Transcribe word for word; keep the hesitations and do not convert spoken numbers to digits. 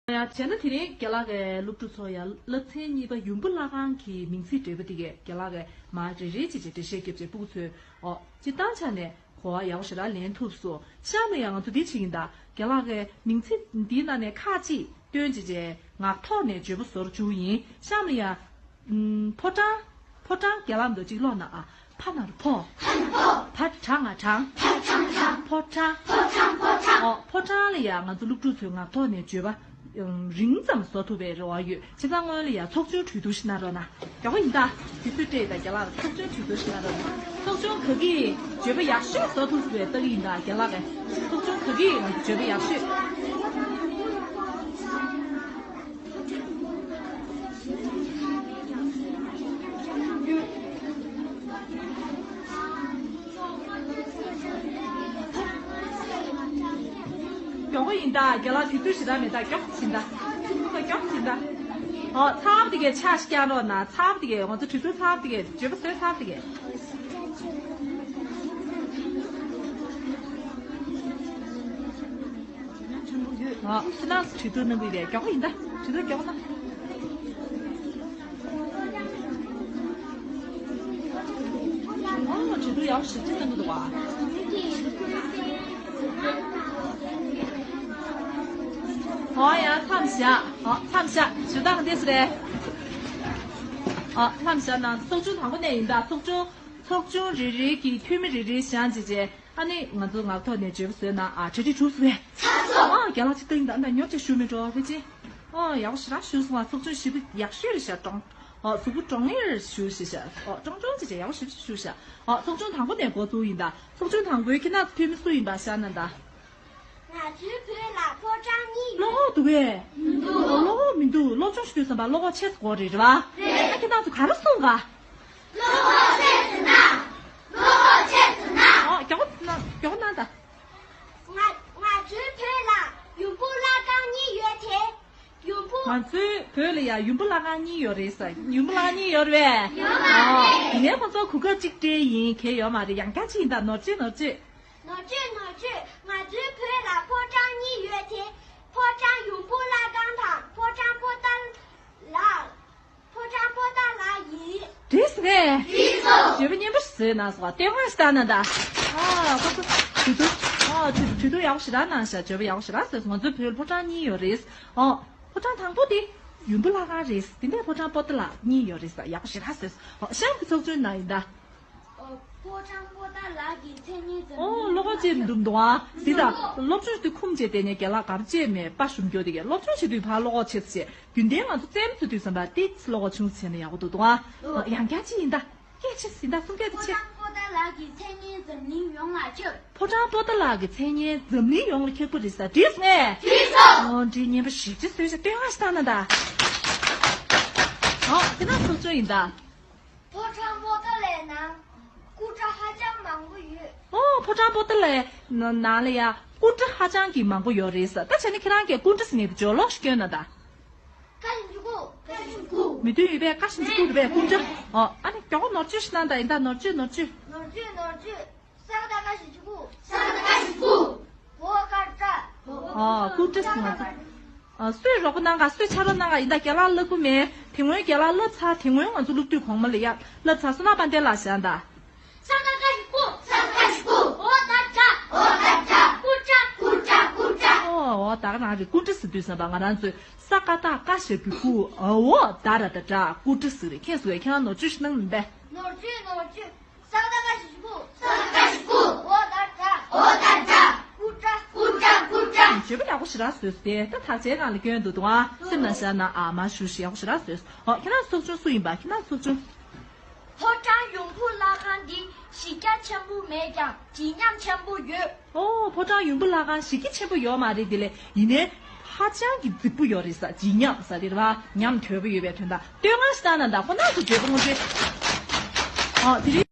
ཡང་བྱས་ན་དེ་རིང་རྒན་ལགས་ཀྱིས་སློབ་ཕྲུག་ཚོ་ཡང་སློབ་ཚན་གཉིས་པ་ཡུམ་བུ་བླ་སྒང་གི་མིང་ཚིག་འགྲེལ་པ་དེ་གས་རྒན་ལགས་ཀྱིས་མར་རེ་རེ་བྱས་བྱས་འགྲེལ་བཤད་རྒྱབ་བྱས་ཕྲུ་གུ་ཚོས་ཨོ་སྤྱིར་བཏང་ཆ་ནས་གོ་བ་ཡག་པོ་ཞེ་དྲག་ལེན་ཐུབ་སོང་། གཤམ་ལ་ཡང་ང་ཚོ་འདི་བྱེད་ཀྱིན་གདའ། རྒན་ལགས་ཀྱིས་མིང་ཚིག་འདིའི་ནང་ནས་ཁག་ཅིག་བཏོན་བྱས་བྱས་ངག་ཐོག་ནས་བརྗོད་པ་བཟོ་རུ་བཅུག་ཡིན། གཤམ་ལ་ཡང་ཕོ་བྲང་། ཕོ་བྲང་། རྒན་ལགས་འདོད་ཅིག་ཀློག་ན་ཨ། ཕ་ན་རོ་ཕོ། ཕ་དྲང་ང་དྲང་། ཕོ་བྲང་། ཨོ་ཕོ་བྲང་ལ་ཡང་ང་ཚོ་སློབ་ཕྲུག་ཚོས་ངག་ཐོག་ནས་བརྗོད་པ་རིང་ཙམ་བཟོ་ཐུབ་པའི་རེ་བ་ཡོད། བྱས་ཙང་སྔོན་ལ་ཡང་ཚོགས་ཆུང་གྲོས་བསྡུར་ཞིག་གནང་རོགས་གནང་། མགྱོགས་པོ་ཡིན་ད། དུས་ཚོད་སྤྲད་ཡིན་ད། རྒན་ལགས་ཚོགས་ཆུང་གྲོས་བསྡུར་ཞིག་གནང་རོགས་གནང་། ཚོགས་ཆུང་ག་གིས་བརྗོད་པ་ཡག་ཤོས་བཟོ་ཐུབ་ཟེར་བའི་རྟགས་ཡིན་ད། རྒན་ལགས་ཀྱིས་ཚོགས་ཆུང་ག་གིས་ང་ཚོ་བརྗོད་པ་ཡག་ཤོས། མགྱོགས་པོ་ཡིན་ད། རྒན་ལགས་དུས་ཚོད་ཞེ་དྲག་མེད་ད། མགྱོགས་ཡིན་ད། མགྱོགས་ཡིན་ད། ཨོ་ཚར་བ་དེ་གས་ཕྱག་ཞིག་བརྐྱང་རོགས་གནང་། ཚར་བ་དེ་གས་ང་ཚོ་དུས་ཚོད་ཚར་བ་དེ་གས་བརྗོད་པ་བཟོས་ཚར་བ་དེ་གས། ཨ། ཕྱི་ནང་གྲོས་བསྡུར་གནང་གི་རེད། མགྱོགས་པོ་ཡིན་ད། གྲོས་བསྡུར་མགྱོགས་ན། ཨོ་གྲོས་བསྡུར་ཡག་ཞིབ་ཅིག་གནང་གི་འདུག་བ། ཨོ་ཡ་མཚམས་བཞག་ཨོ་མཚམས་བཞག་ཞུ་དག་འདི་སུ་རེད། ཨོ་མཚམས་བཞག་ན་ཚོགས་ཆུང་དང་པོ་ནས་ཡིན་ད། ཚོགས་ཆུང་། ཚོགས་ཆུང་རེ་རེ་གི་འཐུས་མི་རེ་རེ་བཞེངས་བྱས་བྱས། ཨ་ནི་ང་ཚོ་ངག་ཐོག་ནས་བརྗོད་པ་བཟོས་ན་ཨ་གྲ་སྒྲིག་གྲུབ་སོང་བས། ཨ་རྒན་ལགས་ཅིག་ལྟ་ཡིན་ད། ཨ་ད་ཉོབ་ཅིག་ཞུ་མི་འགྲོ་ཕལ་ཆེར། ཨ་ཡག་པོ་ཞེ་དྲག་ཞུ་སོང་། ཨ་ཚོགས་ཆུང་ཞེ་པོ་ཡག་ཤོས་རེད་ཤག་གྲོང་། ཨ་གཟུགས་པོ་གྲོང་ཡར་ཞུ་ཞེས་ཤག་ཨ་གྲོང་གྲོང་ཅིག་ཅིག་ཡག་པོ་ཞེ་པོ་ཞུ་ཤག་ཨ་ཚོགས་ཆུང་དང་པོ་ནས་འགོ་བཙུགས་ཡིན་ད། ཚོགས་ཆུང་དང་པོའི་ཁྱེད་རྣམ་ཚོ་འཐུས་མི་སུ་ཡིན་པ་བཞག་ན་ད། ང་ཚོའི་བོད་ལ་ཕོ་བྲང་གཉིས་ཡོད། བློ་ཁོག་འདུག་གས། མི་འདུག་བློ་ཁོག་མི་འདུག་སློབ་སྦྱོང་ཞུ་དུས་ཙམ་པ་བློ་ཁོག་ཆེ་ཙམ་དགོས་རེད། རེད་པ། རེད། ཨ་ཁྱེད་རྣམ་ཚོ་ག་རེ་གསུང་ག་བློ་ཁོག་ཆེ་ཟེར་ན། བློ་ཁོག་ཆེ་ཟེར་ན། ཨོ་མགྱོགས་པོ་གནང་། མགྱོགས་པོ་གནང་ད། ང་ང་ཚོའི་བོད་ལ་ཡུམ་བུ་བླ་སྒང་གཉིས་ཡོད་དེ། ཡུམ་བུ། ང་ཚོའི་བོད་ལ་ཡ་ཡུམ་བུ་བླ་སྒང་གཉིས་ཡོད་རེད་ཟེར། ཡུམ་བུ་བླ་སྒང་གཉིས་ཡོད་རེད་པས། ཡོད་མ་རེད། ཨོ་ཡིན་ནའི་ཁོང་ཚོ་གོ་སྐབས་གཅིག་སྤྲད་ཡིན། གལ་ཡོད་མ་རེད། ཡང་བསྐྱར་ཅིག་ཡིན་ད། ནོར་བཅོས་ནོར་བཅོས། ནོར་བཅོས་ནོར་བཅོས། ང་ཚོའི་བོད་ལ་ཕོ་བྲང་གཉིས་ཡོད་དེ། ཕོ་བྲང་ཡུམ་བུ་བླ་སྒང་དང་ཕོ་བྲང་པོ་ཏཱ་ལ། ཕོ་བྲང་པོ་ཏཱ་ལ་ཡིན། འགྲིག་སོང་ངས། འགྲིག་སོང་། བརྗོད་པ་སྙན་པོ་བཟོས་གནང་སོང་བ། བསྟོད་བསྔགས་ཞིག་བཏང་གནང་ད། ཨ་ཁོ་ཚོ་གྲོས་བསྡུར། ཨ་གྲོས་གྲོས་བསྡུར་ཡག་པོ་ཞེ་དྲག་གནང་ཤག་བརྗོད་པ་ཡག་པོ་ཞེ་དྲག་བཟོས་སོང་། ང་ཚོའི་བོད་ལ་ཕོ་བྲང་གཉིས་ཡོད་རེད། ཨ་ཕོ་བྲང་དང་པོ་དེ་ཡུམ་བུ་བླ་སྒང་རེད། དེ་ནས་ཕོ་བྲང་པོ་ཏཱ་ལ་གཉིས་ཡོད་རེད་ཟེར། ཡག་པོ་ཞེ་དྲག་བཟོས་སོང་། ཨ་གཤམ་གྱི་ཚོགས་ཆུང་ནང་ཡིན་ད། ཕོ་བྲང་པོ་ཏཱ་ལ་གི་མཚན་སྙན་འཛམ་གླིང་ཡོངས་ལ་ཁྱབ། ཨོ་བློ་ཁོག་ཆེ་མི་འདུག་མི་འདུག་ཨ། དེ་ད་སློབ་སྦྱོང་ཞུ་དུས་ཁུངས་བཅད་དེ་ནས་རྒན་ལགས་ག་རེ་བྱས་མེད་པ་ཞུམ་རྒྱུ་དེ་གས། སློབ་སྦྱོང་བྱེད་དུས་ཕར་བློ་ཁོག་ཆེ་ཙམ་བྱས། རྒྱུན་ལྡན་ང་ཚོ་རྩེད་མོ་རྩེ་དུས་ཙམ་པ་ཏིས་བློ་ཁོག་ཆུང་ཙམ་བྱས་ན་ཡག་པོ་འདུག་འདུག་ཨ། ཡང་བསྐྱར་ཅིག་ཡིན་ད། སྐད་ཆ་ཡིན་ད། གསུང་སྐད་དེ་ཕོ་ཆེ། བྲང་པོ་ཏཱ་ལ་གི་མཚན་སྙན་འཛམ་གླིང་ཡོངས་ལ་ཁྱབ། ཕོ་བྲང་པོ་ཏཱ་ལ་གི་མཚན་སྙན་འཛམ་གླིང་ཡོངས་ལ་ཁྱབ་ཀྱི་རེད་ཟེར། འགྲིག་སོང་ངས། འགྲིག་སོང་། ཨོ་འགྲིག་སྙན་པོ་ཞེ་པོ་ཅིག་བཟོས་ཤག་བསྟོད་བསྔགས་ཞིག་བཏང་གནང་ད། ཨོ་དེ་ན་ཚོགས་ཆུང་ཡིན་ད། ཕོ་བྲང་པོ་ཏཱ་ལའི་ནང་སྐུ་འདྲ་ཧ་ཅང་མང་པོ་ཡོད། ཨོ་ཕོ་བྲང་པོ་ཏཱ་ལའི་ནང་ལ་ཡ་སྐུ་འདྲ་ཧ་ཅང་གི་མང་པོ་ཡོད་རེད་ཟེར། ད་བྱས་ན་ཁྱེད་རང་གིས་སྐུ་འདྲ་ཟེར་ནས་སྦྱོར་ཀློག་ཞིག་སྐྱོན་གནང་ད། ཀ་ཞབས་ཀྱུ་ཀུ། ཀ་ཞབས་ཀྱུ་ཀུ། མི་མཐུན་ཡོད་པས། ཀ་ཞབས་ཀྱུ་ཀུ་རེད་པས། སྐུ་འདྲ། ཨོ་ཨ་ནི་མགྱོགས་པོ་ནོར་བཅོས་ཤིག་གནང་ད། ཡིན་ད། ནོར་བཅོས་ནོར་བཅོས། ནོར་བཅོས་ནོར་བཅོས། ས་ཀ་བཏགས་སྐ་ཞབས་ཀྱུ་སྐུ། ས་ཀ་བཏགས་སྐ་ཞབས་ཀྱུ་སྐུ། འོ་ཀ་སྐྲ། ཨ་སྐུ་སྐྲ་ཟེར་ང་ཚོ། ཨ་སུས་རོགས་པ་གནང་ག་སུས་ཕྱག་རོགས་གནང་ག་ཡིན་ད། རྒན་ལགས་བསླབ་ཀྱི་མེད། དེ་སྔོན་རྒན་ལགས་བསླབ་ཚར། དེ་སྔོན་ང་ཚོ་སློབ་དུས་གོང་མ་ལ་ཡ་བསླབ་ཚར། བསོད་ནམས་དཔལ་ལྡན་ལགས་བཞག་ད། ས་ཀ་བཏགས་སྐ་ཞབས་ཀྱུ་སྐུ། ས་ཀ་བཏགས་སྐ་ཞབས་ཀྱུ་སྐུ། འོ་ད་སྐྲ། འོ་ད་སྐྲ། སྐུ་སྐྲ། སྐུ་སྐྲ། ཨོ་ཨོ་ད་ག་རང་རེད། སྐུ་སྐྲ་ཟེར་དུས་ཙམ་པ་ང་རང་ཚོས་ས་ཀ་བཏགས་སྐ་ཞབས་ཀྱུ་སྐུ། ཨོ་ད་ར་ད་སྐྲ། སྐུ་སྐྲ་ཟེར་རེད། མཁྱེན་སོང་ངས། ཁྱེད་རང་ནོར་བཅོས་ཤིག་གནང་མིན་པས། ནོར་བཅོས་ནོར་བཅོས། ས་ཀ་བཏགས་སྐ་ཞབས་ཀྱུ་སྐུ། ས་ཀ་བཏགས་སྐ་ཞབས་ཀྱུ་སྐུ། འོ་ད་སྐྲ། འོ་ད་སྐྲ། སྐུ་སྐྲ། སྐུ་སྐྲ། སྐུ་སྐྲ། བརྗོད་པ་ཡག་པོ་ཞེ་དྲག་བཟོས་སོང་སྟེ། ད་དག་ཆའི་ནང་ལ་སྐྱོན་འདུག་འདུག་ཨ། སེམས་ནང་བཞག་ན་ཨ་མ་ཞུ་ཞིག་ཡག་པོ་ཞེ་དྲག་བཟོས་སོང་། ཨོ་ཁྱེད་རང་ཚོ་ཚོགས་ཆུང་སུ་ཡིན་པ། ཁྱེད་རང་ཚོ་ཚོགས་ཆུང་། ཕོ་བྲང་ཡུམ་བུ་བླ་སྒང་འདི་གཞི་རྒྱ་ཆེན་པོ་མེད་ཀྱང་བརྗིད་ཉམས་ཆེན་པོ་ཡོད། ཨོ་ཕོ་བྲང་ཡུམ་བུ་བླ་སྒང་གཞི་རྒྱ་ཆེན་པོ་ཡོད་མ་རེད། དེ་ལས་ཡིན་ནའི་ཧ་ཅང་གི་རྫིག་པོ་ཡོད་རེད་ཟེར། བརྗིད་ཉམས་ཟེར་དེ་རེད་པ། ཉམས་དོད་པོ་ཡོད་པའི་དོན་དག་བསྟོད་བསྔགས་ཤིག་བཏང་གནང་ད། ཁོ་རང་ཚོ་བརྗོད་པ་དངོས་འབྲེལ། ཨོ་དེ་རིང་